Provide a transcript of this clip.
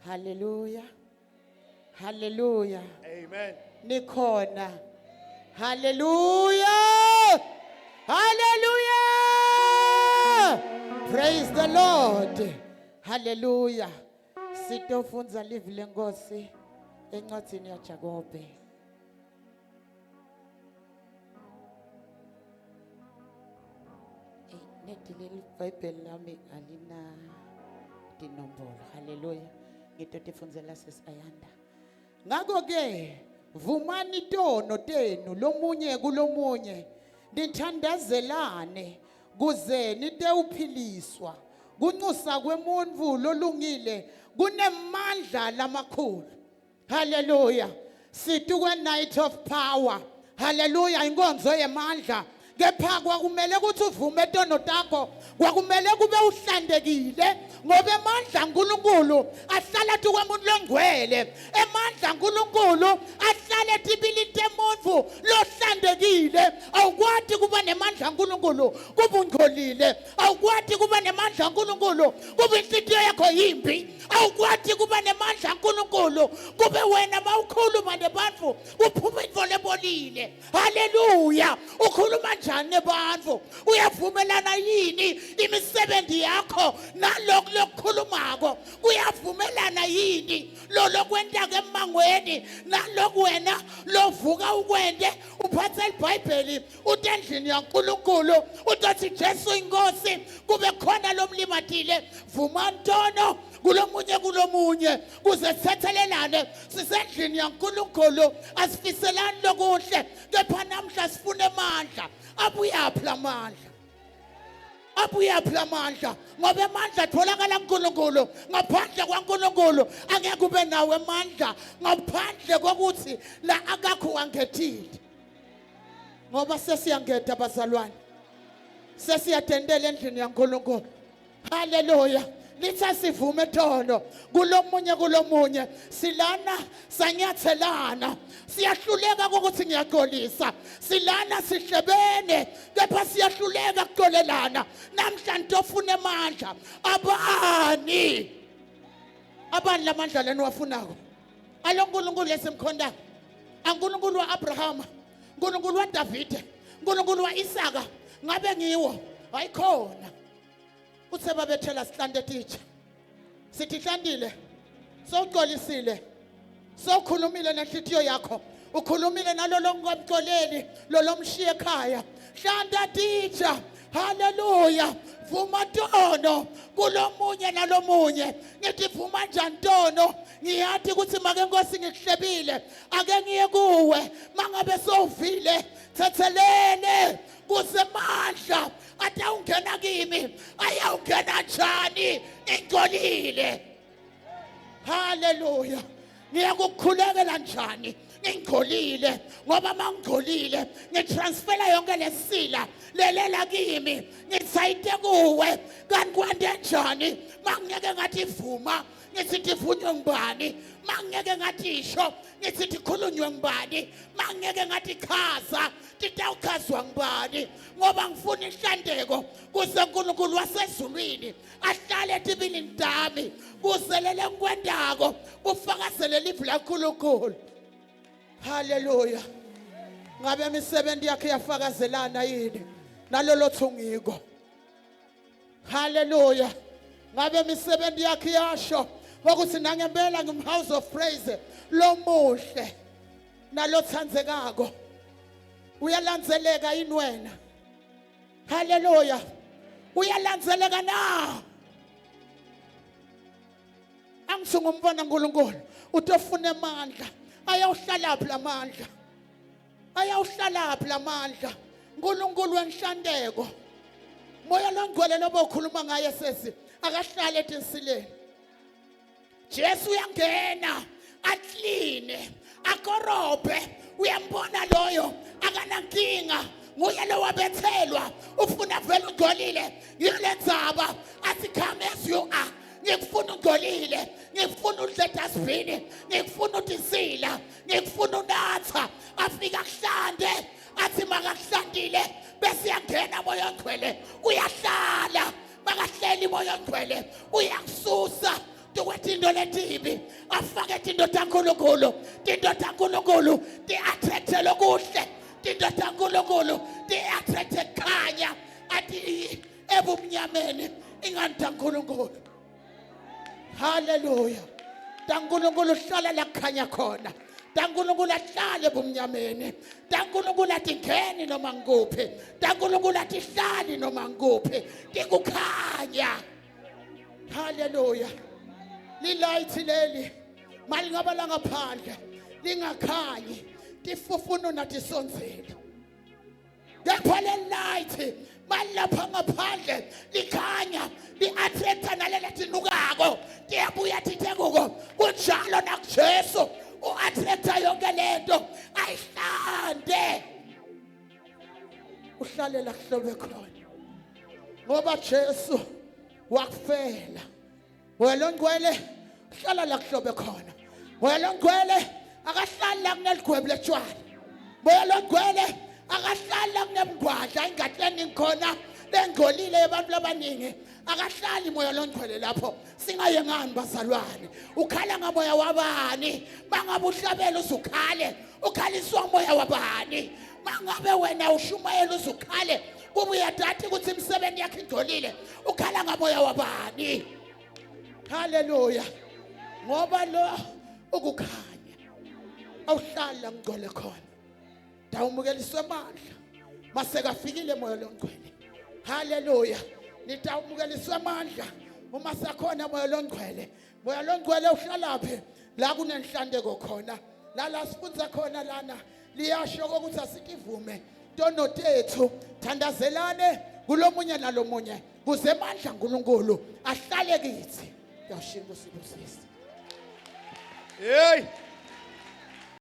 Hallelujah. Hallelujah. Amen. Nikhona. Hallelujah. Hallelujah. Praise the Lord. Hallelujah. Sitofundza livi lenkosi encwadzini yaJakobe. Ey, nedi leli Bhayibheli lami alina tinombolo. Hallelujah. Ngitotifundzela sesayanda. Ngakho ke vumani tono tenu lomunye kulomunye nithandazelane kuze nitewuphiliswa. Kunxusa kwemuntfu lolungile kunemandla lamakhulu. Hallelujah. Situkwe night of power. Hallelujah inkonzo yemandla. Kepha kwakumele ukuthi uvume tono takho, kwakumele kube uhlantekile ngoba emandla aNkulunkulu ahlala tukwemuntu longcwele. Emandla aNkulunkulu ahlala etibili temuntu lohlantekile. Awukwati kuba nemandla aNkulunkulu kuba ungcolile. Awukwati kuba nemandla aNkulunkulu kuba inhlitiyo yakho yimbi. Awukwati kuba nemandla aNkulunkulu kube wena mawukhuluma nebantfu kuphuma intfo lebolile. Haleluya! Ukhuluma njani nebantfu? Uyavumelana yini imisebenzi yakho naloku lokukhulumako? Kuyavumelana yini lolokwentako emmangweni naloku wena lovuka ukwente uphatse liBhayibheli ute endlini yaNkulunkulu utothi Jesu inkosi kube khona lomlimatile vumani tono kulomunye kulomunye kuze sithethelelane sisendlini yaNkulunkulu asifiselani lokuhle kepha namhla sifuna amandla abuyaphi lamandla abuyaphi lamandla ngoba amandla atholakala kuNkulunkulu ngaphandle kwaNkulunkulu angeke ube nawo amandla ngaphandle kokuthi la akakho wangethile ngoba sesiyangeda bazalwane sesiyatendela endlini yaNkulunkulu haleluya lithi asivume tono kulomunye kulomunye silana sanyathelana siyahluleka ukuthi ngiyaxolisa silana sihlebene kepha siyahluleka kuxolelana namhla ntofuna amandla abani abani lamandla leni wafunako alo nkulunkulu esimkhontayo ankulunkulu wa-abrahama nkulunkulu wadavide nkulunkulu wa-isaka ngabe ngiwo hayikhona uthe babethela sihlante titsha sithi hlantile sowuxolisile sowukhulumile nenhlitiyo yakho ukhulumile nalolo ngamxoleli lolo mshiye ekhaya hlanta titsha haleluya vuma tono kulomunye nalomunye ngithi vuma njani tono ngiyathi ukuthi make nkosi ngikuhlebile ake ngiye kuwe mangabe sowuvile thethelele kusemandla atawungena kimi ayawungena njani ingcolile haleluya ngiyakukhulekela njani ngingcolile ngoba mangingcolile ngitransfera yonke lesila lelela kimi ngitsayite kuwe kanti kwande njani mangeke ngathi vuma ngithi tivunywe ngubani mangeke ngathi isho ngithi tikhulunywe ngubani mangeke ngathi chaza titawuchazwa ngubani ngoba ngifuna inhlandeko kuze uNkulunkulu wasezulwini ahlale etibini tami kuze lele ngikwendako kufakazele livi laNkulunkulu haleluya ngabe imisebenzi yakhe yafakazelana yini nalolo thungiko Haleluya. Ngabe imisebenzi yakhe yasho ukuthi nangempela ngim house of praise lomuhle nalothandzekako. Uyalandzeleka yini wena? Haleluya. Uyalandzeleka na? Angithi ngumbona uNkulunkulu utofuna amandla. Ayawuhlalaphi lamandla? Ayawuhlalaphi lamandla? uNkulunkulu wenhlanteko. Moya longcwele lobo ukhuluma ngaye sesi akahlale etinsileni. Jesu uyangena akline akorobhe uyambona loyo akanankinga nguye lo wabethelwa ufuna vele ungcolile ngiyo le ndzaba athi come as you are ngikufuna ungcolile ngikufuna udle dustbin ngikufuna udisila ngikufuna unatha afika kuhlande athi makakuhlandile bese uyangena moya ongcwele uyahlala makahleli moya ongcwele uyakususa. tukwetinto letibi afake tinto taNkulunkulu tinto taNkulunkulu ti-attract-e lokuhle tinto taNkulunkulu ti-attract-e kukhanya ati ebumnyameni ingani taNkulunkulu. Haleluya. TaNkulunkulu hlala la kukhanya khona. TaNkulunkulu ahlale ebumnyameni. TaNkulunkulu atingeni noma ngikuphi. TaNkulunkulu atihlali noma ngikuphi. Tikukhanya. Haleluya. Lilayithi leli malingaba langaphandle lingakhanyi tifufunu natisondzeli. Kepha le light malapha ngaphandle likhanya li-attracta nalele tinukako tiyabuya tithekuko. Kunjalo nakuJesu u-attracta yonke lento ayihlande uhlalela kuhlobe khona ngoba Jesu wakufela. Wena ongcwele hlala la kuhlobe khona. Wena ongcwele akahlali la kuneligwebu letshwala. Moya longcwele akahlali la kunemngwadla ingadi leningi khona lengcolile yabantu labaningi. Akahlali moya longcwele lapho. Singaye ngani bazalwane? Ukhala ngamoya wabani? Mangabe uhlabela uzukhale, ukhaliswa umoya wabani? Mangabe wena ushumayela uzukhale, kube uyadati ukuthi imisebenzi yakhe ingcolile, ukhala ngamoya wabani? Haleluya. Ngoba lo ukukhanya awuhlali la ngcole khona. Dawumukeliswe amandla masekafikile moya longcwele. Haleluya. Nitawumukeliswe amandla uma sakhona moya longcwele. Moya longcwele uhlalaphi? La kunenhlanteko khona. La la sifundza khona lana liyasho ukuthi asitivume tono tethu, thandazelane kulomunye nalomunye kuze amandla kaNkulunkulu ahlale kithi. Yashinga usibusise. Hey.